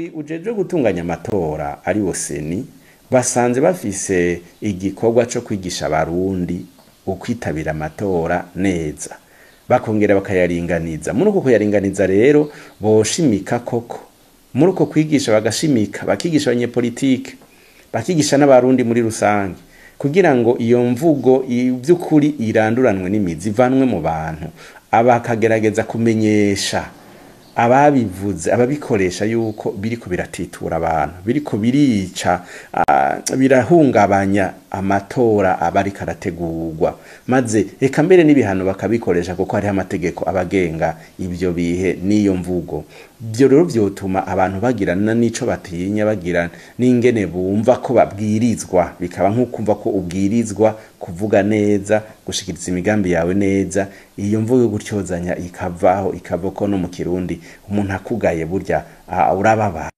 Umugwi ujejwe gutunganya amatora ari wo CENI basanze bafise igikorwa co kwigisha abarundi ukwitabira amatora neza, bakongera bakayaringaniza. Muri uko kuyaringaniza rero boshimika koko, muri uko kwigisha bagashimika, bakigisha abanyepolitike, bakigisha n'abarundi muri rusange, kugira ngo iyo mvugo by'ukuri iranduranwe n'imizi, ivanwe mu bantu, abakagerageza kumenyesha ababivuze, ababikoresha yuko biriko biratitura abantu, biriko birica, birahungabanya amatora aba ariko arategurwa, maze eka mbere n'ibihano bakabikoresha, kuko hariho amategeko abagenga ibyo bihe n'iyo mvugo. Ibyo rero vyotuma abantu bagirana n'ico batinya, bagira n'ingene bumva ko babwirizwa, bikaba nk'ukumva ko ubwirizwa kuvuga neza, gushikiriza imigambi yawe neza. Iyo mvugo yo gutyozanya ikavaho, ikava ko no mu Kirundi umuntu akugaye burya urababara.